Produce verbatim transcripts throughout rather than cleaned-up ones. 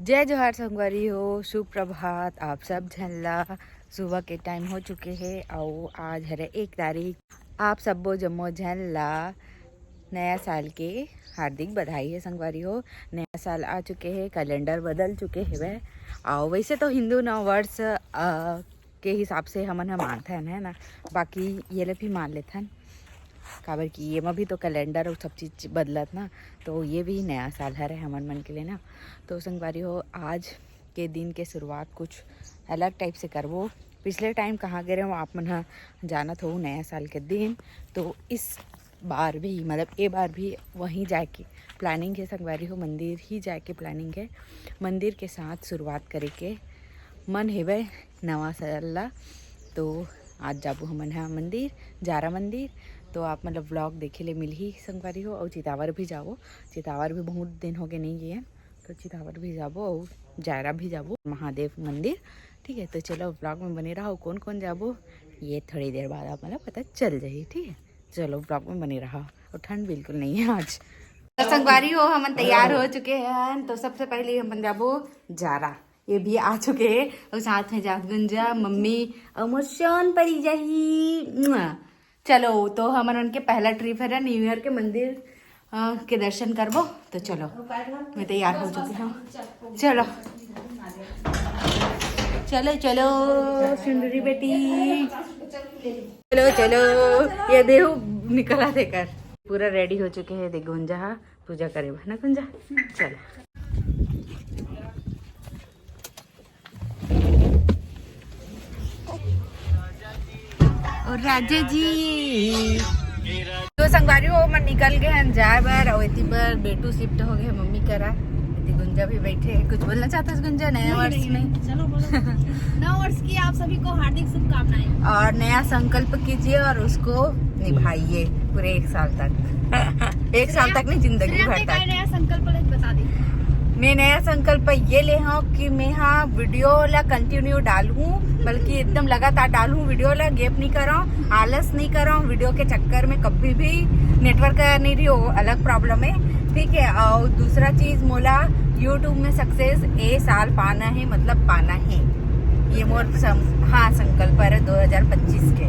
जय जोहार संगवारी हो, सुप्रभात आप सब झन ला। सुबह के टाइम हो चुके हे अउ आज हरे एक तारीख। आप सब्बो जम्मो झन ला नया साल के हार्दिक बधाई हे संगवारी हो। नया साल आ चुके हे, कैलेंडर बदल चुके हेवय। अउ वैसे तो हिंदू नव वर्ष अ, के हिसाब से हमन ह मानथन, है ना, बाकी ये ले भी मान लेथन, काबर कि ये म भी तो कैलेंडर अउ सब चीज बदलत ना, तो ये भी नया साल हरे हमन मन के लिए ना। तो संगवारी हो, आज के दिन के शुरुआत कुछ अलग टाइप से करबो। पिछले टाइम कहाँ गे रहेंव आप मन ह जानत हो, नया साल के दिन। तो इस बार भी, मतलब ए बार भी वहीं जाके प्लानिंग है संगवारी हो, मंदिर ही जाके प्लानिंग है। मंदिर के साथ शुरुआत करे के मन हेवय नवा साल ला। तो आज जाबो हमन ह मंदिर, जारा मंदिर। तो आप मतलब व्लॉग देखे ले मिलही संगवारी हो। अउ चितावर भी जाबो, चितावर भी बहुत दिन हो गए नहीं गए, तो चितावर भी जाबो अउ जारा भी जाबो महादेव मंदिर। ठीक है, तो चलो व्लॉग में बने रहो। कौन कौन जाबो ये थोड़ी देर बाद आप मतलब पता चल जाही। ठीक है, चलो व्लॉग में बने रहा। और ठंड बिल्कुल नहीं है आज। तो संगवारी हो, हमन तैयार हो चुके हैं। तो सबसे पहले हमन जाबो जारा, ये भी आ चुके हैं। और साथ में जात गुंजा, मम्मी और मोर सोन परी जाही। मुआ। चलो, तो हमन उनके पहला ट्रिप है न्यू ईयर के मंदिर अ, के दर्शन करबो। तो चलो, मैं तैयार हो चुकी हूँ। चलो, चलो, चलो, सुंदरी बेटी, चलो, चलो। ये देखो, निकला थे कर, पूरा रेडी हो चुके हैं। देख गुंजा हा पूजा करे बा ना गुंजा। चलो। और राजा जी, तो संगवारी हो, मन निकल गए हैं जाए बर, और इतनी बार बेटू शिफ्ट हो गए मम्मी करा। इतनी गुंजा भी बैठे हैं। कुछ बोलना चाहते हो गुंजा, नया वर्ष में? चलो बोलो। नव वर्ष की आप सभी को हार्दिक शुभकामनाएं। और नया संकल्प कीजिए और उसको निभाइए पूरे एक साल तक। एक साल तक नहीं, जिंदगी भर तक। नया संकल्प ले, बता दे। मैं नया संकल्प ये ले हूँ कि मैं हाँ वीडियो ला कंटिन्यू डालूँ, बल्कि एकदम लगातार डालूँ वीडियो ला, गैप नहीं करूँ, आलस नहीं करूँ। वीडियो के चक्कर में कभी भी नेटवर्क नहीं रही, वो अलग प्रॉब्लम है। ठीक है, और दूसरा चीज, मोला यूट्यूब में सक्सेस ए साल पाना है, मतलब पाना है, ये मोर सं-, हाँ, संकल्प है दो हज़ार पच्चीस के।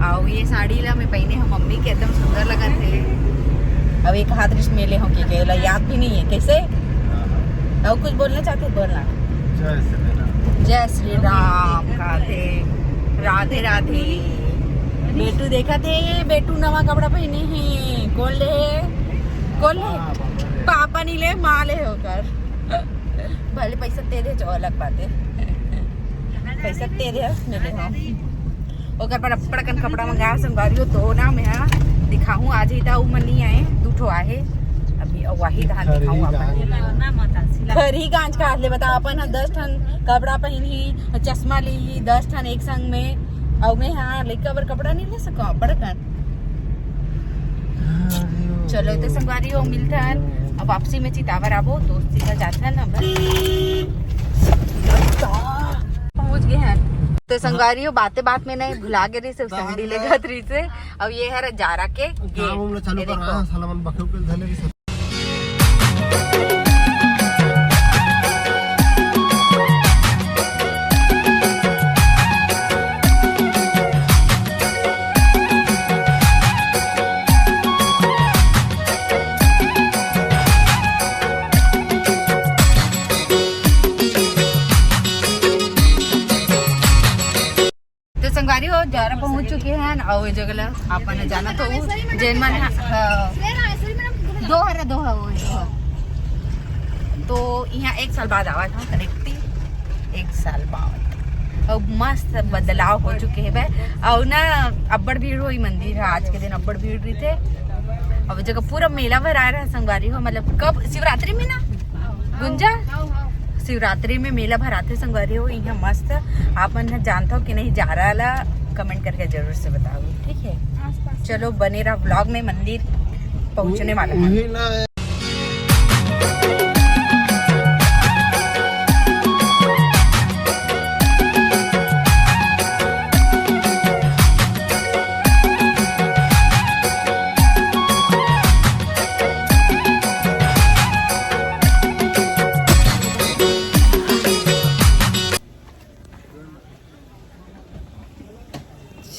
और ये साड़ी ला मैं पहने हूँ, मम्मी के एकदम सुंदर लगत है। अब एक हाथ रिश्त में ले हूँ, के, के ला याद भी नहीं है कैसे। और कुछ बोलना चाहते, बोलना। जय श्री राम। जय श्री राम, राधे राधे। बेटू देखा थे, बेटू नवा कपड़ा पहने हैं। कौन ले? कौन ले? पापा नहीं ले, माँ ले होकर। भले पैसा दे दे, जो अलग बात है। पैसा दे दे, मिले हो। ओकर पर अब्बड़ कन कपड़ा मंगाया संगवारी हो, तो ना मैं दिखाहूँ। आज ही था, वो मन नहीं आए, दू ठो आहे। अभी वही धान दिखाहूँ अपन। खरीगंज का ले बता, अपन ह दस ठन कपड़ा पहनी, चश्मा ली, दस ठन एक संग में। और मैं हाँ लइका बर कपड़ा नहीं ले सको, अब्बड़ कन। चलो तो संगवारी हो, मिलथन अब वापसी में चितावर आबो, तो सीधा जाथन अब। पहुंच गए हैं। तो संगवारी हो, बातें बात में नहीं भुला गए रही, सिर्फ संगड़ी ले गत रही से। अब ये है जारा के गेट। चालू कर रहा है, साला मन बकरे के धले रही। तो संगवारी हो, जारा पहुंच चुके हैं और ये जगह ला अपन जाना तो जेन मन ह-, हाँ। दो हरे, दो है वो, दो है। तो यहाँ एक साल बाद आवा था, करेक्टली एक साल बाद। और मस्त बदलाव हो चुके हैं बे। और ना अब्बड़ भीड़ होई मंदिर है, आज के दिन अब्बड़ भीड़ रही थे। अब जगह पूरा मेला भरा रहा संगवारी हो, मतलब कब शिवरात्रि में ना गुंजा? शिवरात्रि में मेला भराथे संगवारी हो, यहाँ मस्त। आप मन ह जानत हो कि नहीं, जारा ला कमेंट करके जरूर से बताओ, ठीक है? चलो बने रहा व्लॉग में, मंदिर पहुँचने वाला है।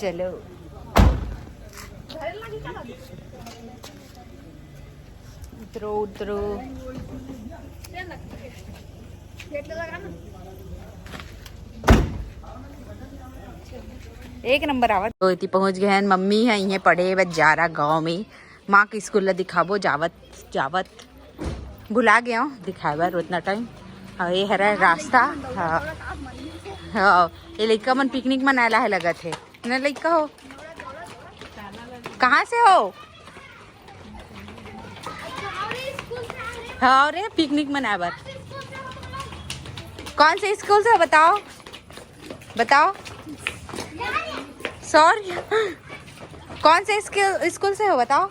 चलो, उतरो, उतरो। एक नंबर आवत। तो एती पहुंच गए हैं। मम्मी है इहें पढ़े बस जा रहा गाँव में। माँ के स्कूल ला दिखाबो जावत जावत। भुला गया हूँ दिखाए बर उतना टाइम। हाँ, ये हरा रास्ता। हाँ, हाँ, ये लइका मन पिकनिक मनाए ला है लगत है ना लइका हो। कहाँ से हो? हाँ रे, पिकनिक मनाए बर। कौन से स्कूल से हो बताओ, बताओ। सॉरी, कौन से स्कूल, स्कूल से हो बताओ?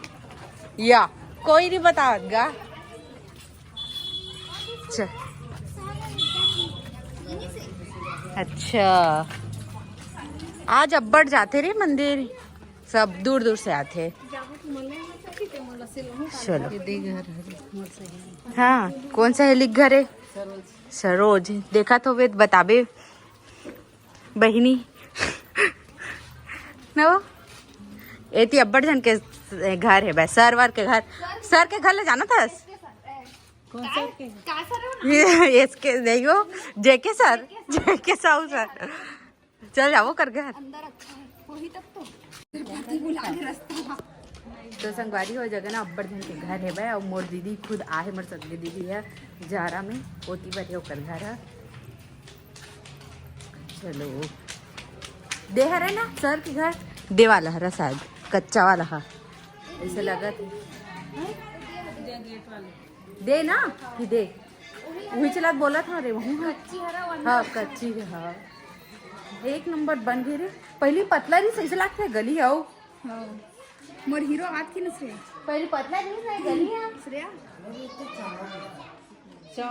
या कोई नहीं बतावत गा। अच्छा, अच्छा, आज अब्बड़ जाथे रे मंदिर, सब दूर दूर से आथे। चलो। हाँ, कौन सहेली के घर है? सरोज। देखा तो वे बताबे बहिनी। नो, एती अब्बड़ झन के घर है बे, सर वर के घर। सर के घर ले जाना था। कौन सर के? ये एस के नहीं हो, जे के सर, जे के साहू सर। चल जाओ कर घर। अंदर अच्छा है, वही तक तो। तिरुपति बुला के रास्ता। तो संगवारी हो, जगह ना अब्बड़ झन के घर है बे, और मोर दीदी खुद आहे, मोर सगे दीदी है जारा में, ओती बर हे ओकर घर है। चलो, दे हरे ना सर के घर, दे वाला हरा शायद, कच्चा वाला हा, ऐसे लगत है। दे ना, कि दे, वही चला बोला था रे, वही। हाँ, कच्ची है, हाँ। एक नंबर बन गई रे। पहली पतला रही, सही से लागथे, गली आओ। हाँ। मोर हीरो हाथ की न श्रेया। पहली पतला रही, सही गली है। श्रेया।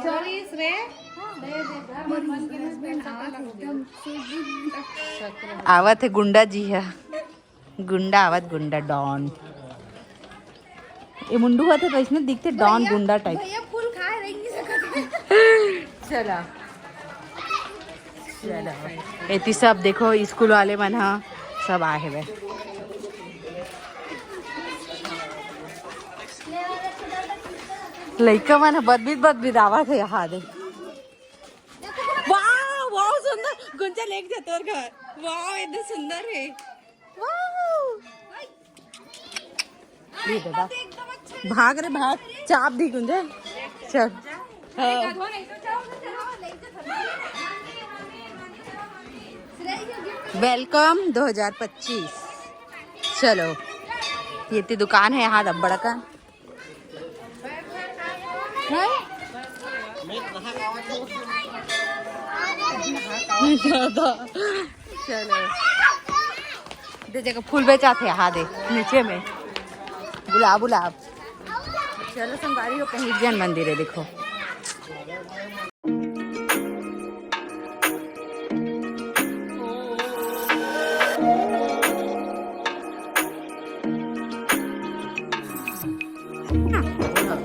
सॉरी श्रेया। मोर husband हाथ एकदम से एकदम आवत है गुंडा जी है। गुंडा आवत, गुंडा डॉन। ये मुंडू होते तो इसने दिखते डॉन भैया, गुंडा टाइप। भैया फूल खाए रहेंगे सकत। चला, चला। एती सब देखो, स्कूल वाले मन हा सब आए हवे। लइका मन ह बदबित बदबित आवत हे यहाँ दे। वाह, बहुत सुंदर। गुंजा लेके जा तोर घर। वाह, इतना सुंदर है। वाह। ये दादा। भाग रे भाग, चाप दी गुंजा। चल। हाँ। वेलकम दो हज़ार पच्चीस। चलो, ये ती दुकान है यहाँ दब बड़का। हैं? चलो, दे जगह फूल बेचाथे, हाँ दे, नीचे में गुलाब, गुलाब। चलो संगवारी हो, पहुँच गए मंदिर है, देखो।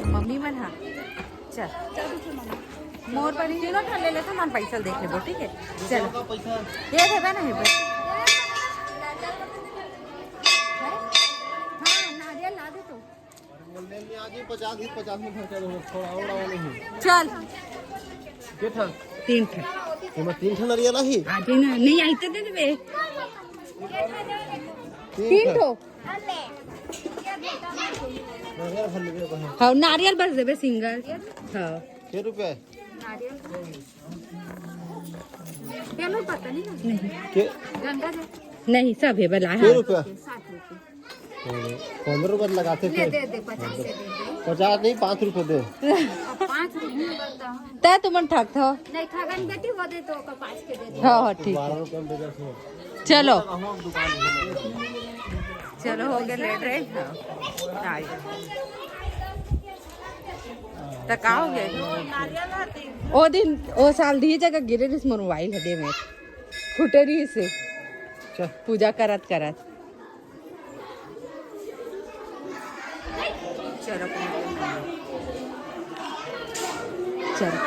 मम्मी मन हा, चल। मोर बर तीनों ठन ले लेथन, मन पैसा देख लेबो, ठीक है? चल। ये देबे ना, हे बे। हाँ, नारियल ला दे तो। पचास ही पचास में खर्चा दो, थोड़ा और और नहीं। चल। के ठन? तीन ठन। एमा तीन ठन नरियल आही? आधी ना, नहीं आई तो दे देबे। तीन तीन ठन। ठो। नरियल भर लेबे कहाँ? हाँ, नारियल भर देबे सिंगल। हाँ। के रुपया? चलो, पता नहीं ना। नहीं। के? गंगा जल। नहीं, सब है बला, के हाँ। रुपया? साठ रुपये। पंद्रह रुपया लगाते ले, थे। दे दे, पचास से दे दे। पचास नहीं, पाँच रुपये दे। अब पाँच रुपये बताओ। तै तुमन ठग थो। नहीं, ठगन बेटी वो दे तो ओकर पाँच के दे दे। हाँ, हाँ, ठीक है। बारह रुपये में दे दे। चलो। चलो, हो गए लेट रे। हाँ। आ गए। त का हो गए? ओ दिन, ओ साल दी जगह गिरे रिस मोर मोबाइल हटे में। फुटे रही से। चल। पूजा करत करत। चलो, चलो।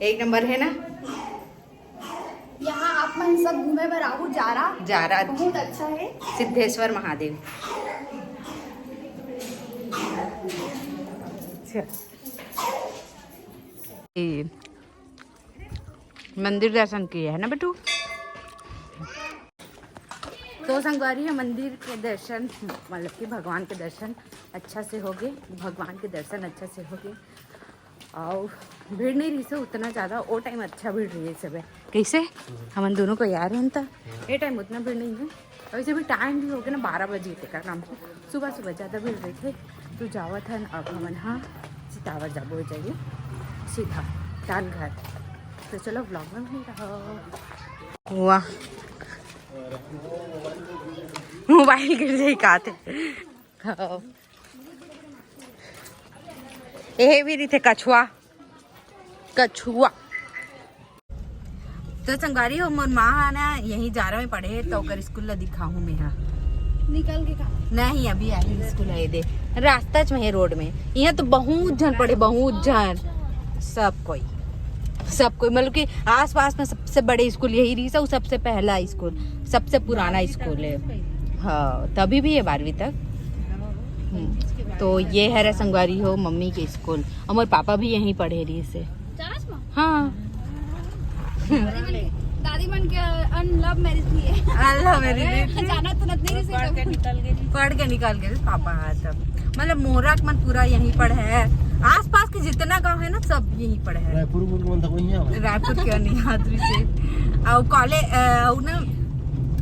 एक नंबर है ना। यहाँ आप मन सब घूमे बर आहू, जारा। जारा। बहुत अच्छा है। सिद्धेश्वर महादेव। अच्छा। ये मंदिर दर्शन किए है ना बेटू? तो संगवारी है, मंदिर के दर्शन, मतलब कि भगवान के दर्शन अच्छा से हो गए, भगवान के दर्शन अच्छा से हो गए। और भीड़ नहीं रही से उतना ज़्यादा, वो टाइम अच्छा भीड़ रही है सब। कैसे हमन दोनों को यार हैं तो ये टाइम उतना भीड़ नहीं है। और वैसे भी टाइम भी हो गया ना, बारह बजे तक का नाम से सुबह सुबह ज़्यादा भीड़ रही थे। तो जावत है अब हमन, हाँ, चितावर जाबो हो जाइए सीधा तान घर। तो चलो vlog में बने रहो। वाह, मोबाइल गिर जाई का थे। हाँ। एहे भी रहिथे कछुआ, कछुआ। तो संगवारी हो, मोर माँ ह ना यहीं जारा में पढ़े हे, तो ओकर स्कूल ला दिखाहूँ मैं हा। निकल के का? नहीं, अभी आई स्कूल है दे, रास्ता च में है, रोड में। यहाँ तो बहुत झन पढ़े, बहुत झन, सब कोई, सब कोई, मतलब कि आसपास में सबसे बड़े स्कूल यही रहिस, अउ सबसे पहला स्कूल, सबसे पुराना स्कूल है। हाँ, तभी भी है बारहवीं तक। हम्म, तो ये हरे संगवारी हो मम्मी के स्कूल, अउ मोर पापा भी यहीं पढ़े रहिस हे। हाँ। दादी मन के अन लव मैरिज भी है। अन लव मैरिज। जाना तो नहीं से पढ़ के निकल गए। पढ़ के निकल गए पापा। हाँ, तब मतलब मोरा के मन पूरा यहीं पढ़े है, आसपास के जितना गांव है ना, सब यहीं पढ़े है। रायपुर बोल के मन तक वहीं आवे। रायपुर के नहीं, हाथ से। और कॉलेज, और ना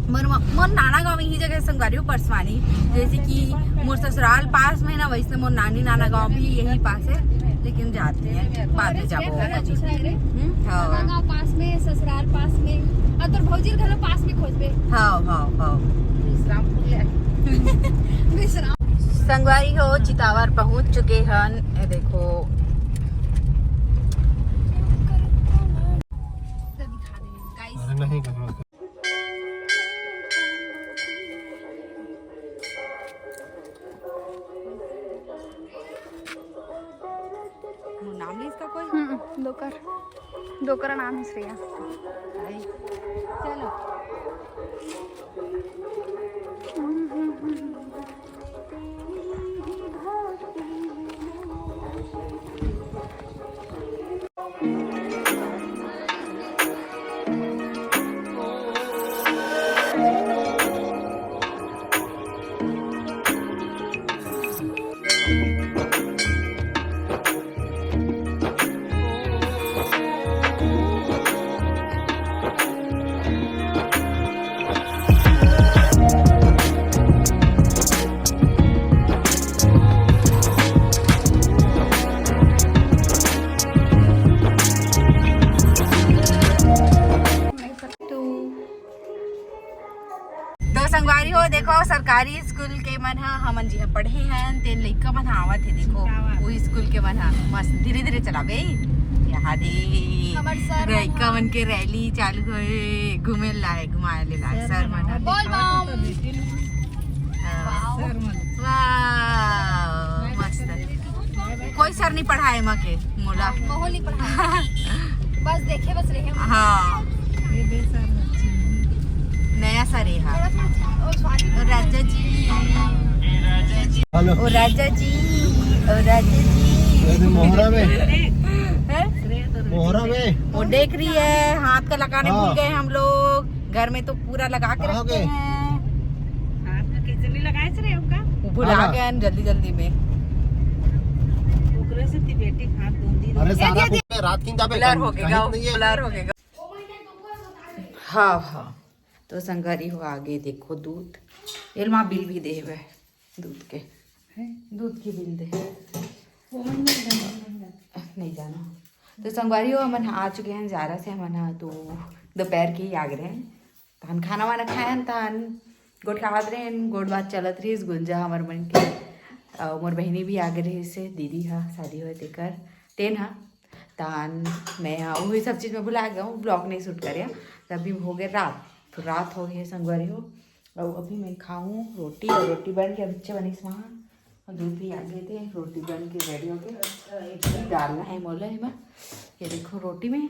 मोर म-, मोर नाना गांव यही जगह संगवारी हो, परसवानी। जैसे कि मोर ससुराल पास में ना, वैसे मोर नानी नाना गांव भी यही पास है, लेकिन जाते हैं बाद में जाबो। हम्म, हाँ। नाना गांव पास में, ससुराल पास में, और तोर भौजी घर पास में खोजबे। हाँ, हाँ, हाँ। विश्रामपुर ले। विश्राम। संगवारी हो, चितावर पहुंच चुके हन। ये देखो, नहीं घबराते। वो नाम नहीं इसका कोई? हम्म, दोकर दोकर नाम है श्रेया। अरे, चलो। तो संगवारी हो, देखो, सरकारी स्कूल के मन ह, हमन जिहां पढ़े हन, तेन लइका मन ह आवत हे। देखो, वो स्कूल के मन ह मस्त धीरे धीरे चलाबे। यहाँ दे, हमर सर मन लइका मन के रैली चालू होए, घूमे लाए, घुमाए ले लाए सर मन ह। बोल बम। हाँ। वाह, मस्त। कोई सर नहीं पढ़ाए मा के मोला। माहौल नहीं पढ़ा। बस देखे बस रहे हम। हाँ, नया सर है। हाँ। थोड़ा थोड़ा ओ स्वाति ओ राजा जी, हेलो। ओ राजा जी, ओ राजा जी। ये तो मोहरा में, हैं? मोहरा में। वो देख रही है, हाथ का लगाने हाँ। भूल गए हम लोग। घर में तो पूरा लगा के कहाँ रखते गए? हैं। हाथ में किचनी लगाए से रे हमका। वो भुला हाँ। गए हैं जल्दी जल्दी में। ओकरे से तिबेटी हाथ धोंदी अरे रही। सारा ये, ये, कुछ रात की जाबे ब्लर हो गया, नहीं है। ब्लर हो गया। हाँ हाँ, तो संगवारी हो, आगे देखो दूध, ये माँ बिल भी दे हुए दूध के, हैं? दूध की बिल दे। नहीं जाना। तो संगवारी हो, हमन आ चुके हैं जारा से, हमन ह तो दोपहर के ही आ गए हैं। तहन खाना वाना खाए हन, तहन गोठियावत रहेन, गोठ बात चलत रहिस, गुंजा हमर मन के, अउ मोर बहिनी भी आ गे रहिस हे, दीदी ह शादी होए तेकर, तेन ह, तहन मैं ह उही सब चीज में भुला गए हूँ, ब्लॉग नहीं शूट करे, तभी हो गए रात, तो रात हो गए संगवारी हो। अउ अभी मैं खाऊँ रोटी, अउ रोटी बन के अभी बनिस वहाँ, अउ दूध भी आ गए थे, रोटी बन के रेडी हो गए, डालना है मोला एमा, ये देखो रोटी में,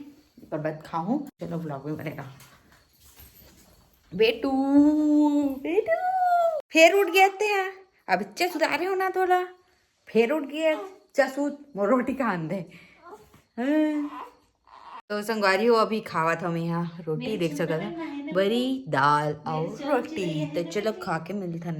ओकर बाद खाऊँ। चलो ब्लॉग में बने रहो। बेटू, बेटू, फेर उठ गए ते हैं। अब इच्चे सुधारे हो ना तोला, फेर उठ गए। चसूत मोर रोटी खान दे। हाँ। तो संगवारी हो, अभी खावत हूँ मैं यहाँ रोटी, देख सकत हो, बरी दाल और रोटी। तो चलो खा के मिलथन।